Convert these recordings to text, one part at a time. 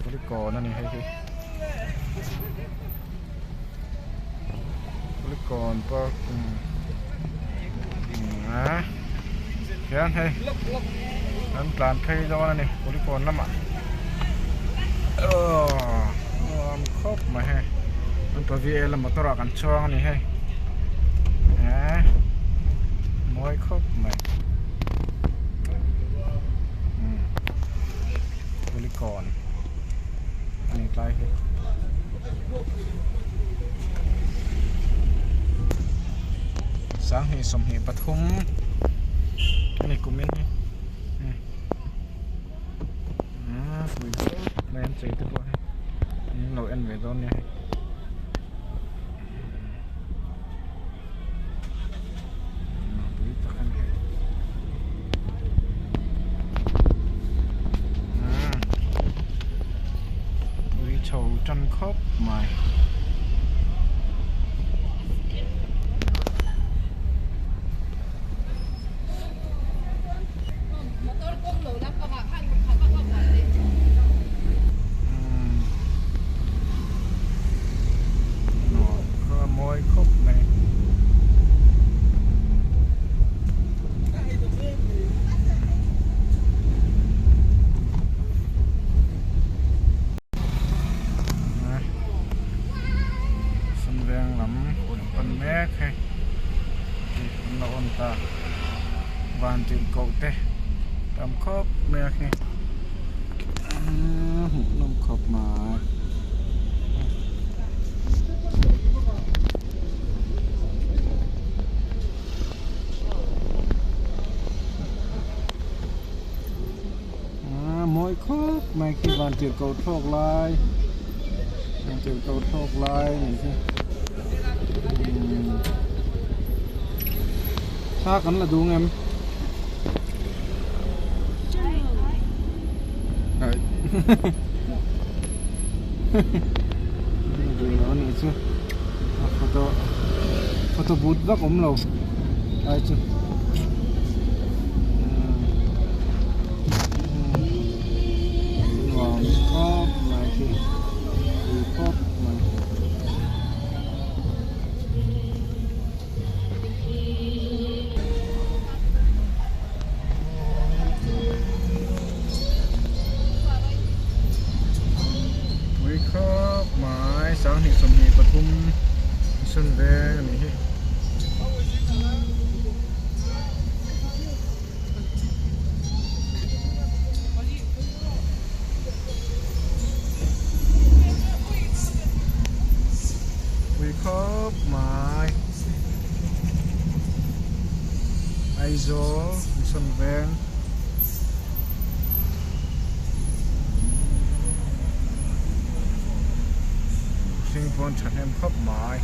Kulikawn a ni hei hi Kulikawn parking a hian hei an tlan phei dawn a ni Kulikawn lamah aww nuam khawp mai hei an pavi ela motor ah kan chuang a ni hei eh mawi khawp mai. Kulikawn a ni tlai hi. 20 23 a ni kumin hi. Pui khawp mai an chei te pawh hi an lo en ve dawn nia hei. Pui tak a ni hei. Pui chho tan khawp mai. Mawi khawp mai. Sumveng lam pan mek hei. An lo awm ta van tirh koh te tam khawp mai a khi hmuh nawm khawp mai. Mawi khawp mai khi van tirh koh thlawk lai van tirh koh thlawk lai a nih hi thla kan la duh ngem duh lo a nih chu a photo photo but vak awm lo lai chu. Nuam khawp mai khi pui khawp mai. Pui khawp mai 2023 mission veng a nih hi. Pui khawp mai Aizawl Mission Veng hring pawn thahnem khawp mai.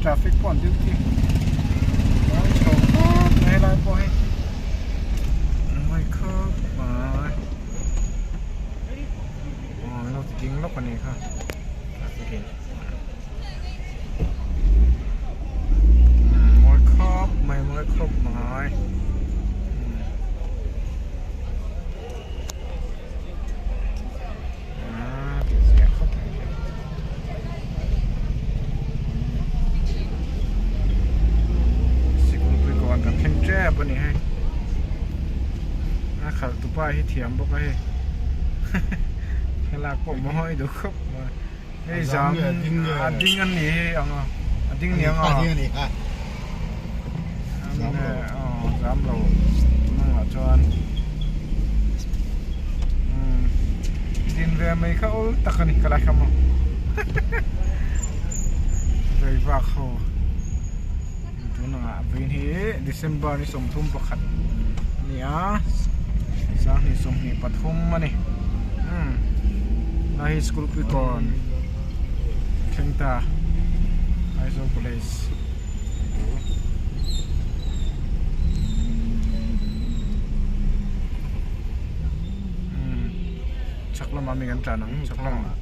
Traffic pawh an duty a chho khawp mai helai pawh hi mawi khawp mai aw an lo ti ding lawk a nih kha traffic in mawi khawp mai mawi khawp mai. Sikul pui kawn kan thleng tep a ni hei a khalh tu pa hi thiam bawk a hei thlalak pawh mawi duh khawp mai hei zam a ding a ni ang a a ding ni ang a zam lo tunah chuan din ve mai kha awl tak a ni ka lai kha maw rei vak ho tunah vawiin hi December ni 31 a ni a 2023 a ni umm hei hi school pui kawn thleng. ta Aizawl College bul. Umm chhak lamah mi kan tlan ang chhak lamah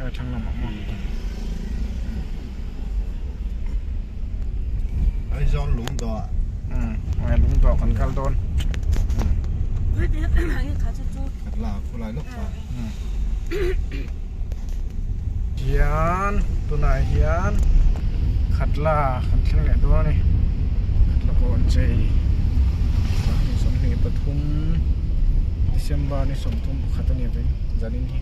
eh thlang lamah maw. Aizawl lungdawh. Umm lungdawh kan kal dawn. Hian tunah hian khatla kan thleng leh dawn a ni khatla pawh an chei ni 23 December ni 31 a ni aveng zanin hi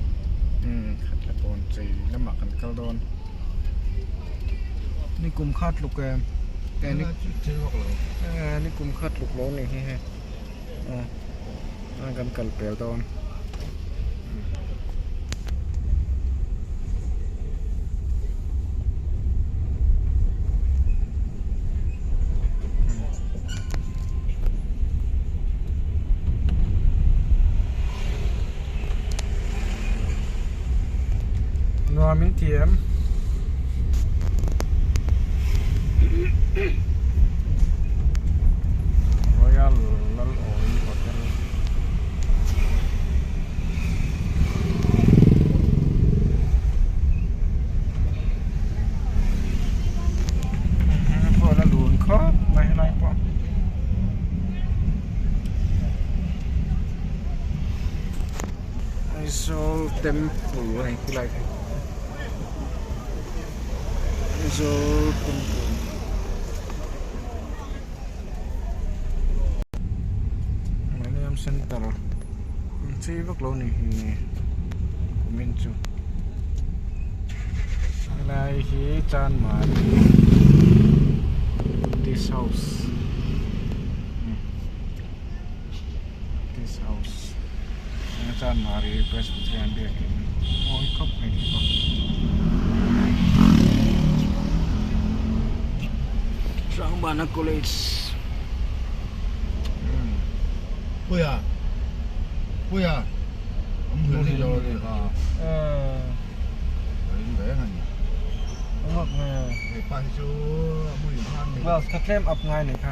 umm khatla pawh an chei lamah kan kal dawn ni kum kha tluk em ni kum kha tluk lo a ni hi hei. Kan kal pel dawn. Nuam in ti em? Royal Lal Awi Hotel. Pawh la lun khawp mai helai pawh. Aizawl Temple a ni khilai khi. Aizawl Temple. Millennium Center an chei vak lo ni hi kumin chu helai hi Chanmari This House This House Chanmari Presbyterian Biakin mawi khawp mai thei bawk. Sangbana College Puia Puia Am hmu ni lo ni ha Eh Ring reng ani Mak nge He pa hi chu a mu in hang ni Glass kha tlem up ngai ni kha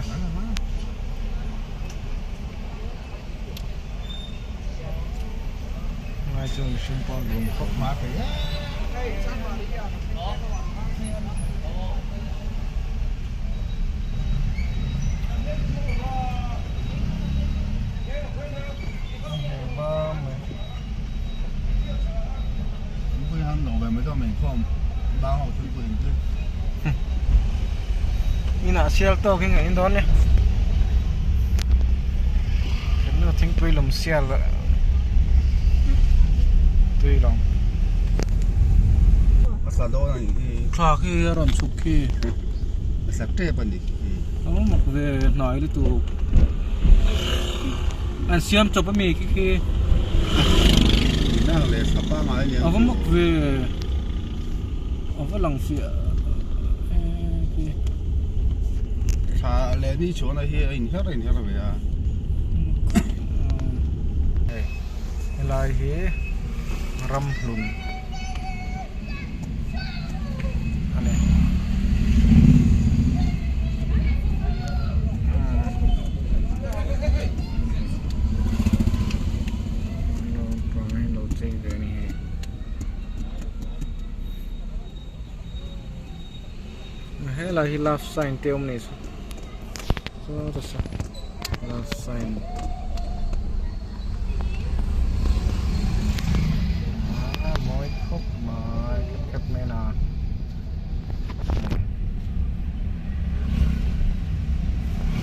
Ngai chu mihring pawh an lum khawp mai thei e. Inah sial tawk hi ngaih dawn e Kan nu thingpui lawm sial tui lo Thla khi a rawn chhuk khi A mak ve hnai lutuk An siam chawp ami khi khi A va mak ve a va lang fiah khi Thla leh ni chhuahna hi a inher a inher ve a. Helai hi ramhlun a ni. Helai hi love sign te awm nei chu love sign. Ah mawi khawp mai khep khep mai na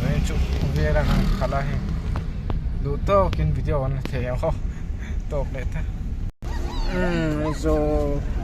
hei chu vel a han khalh a hei duh tawkin video an la thei ang aw tawk leh ta umm Aizawl.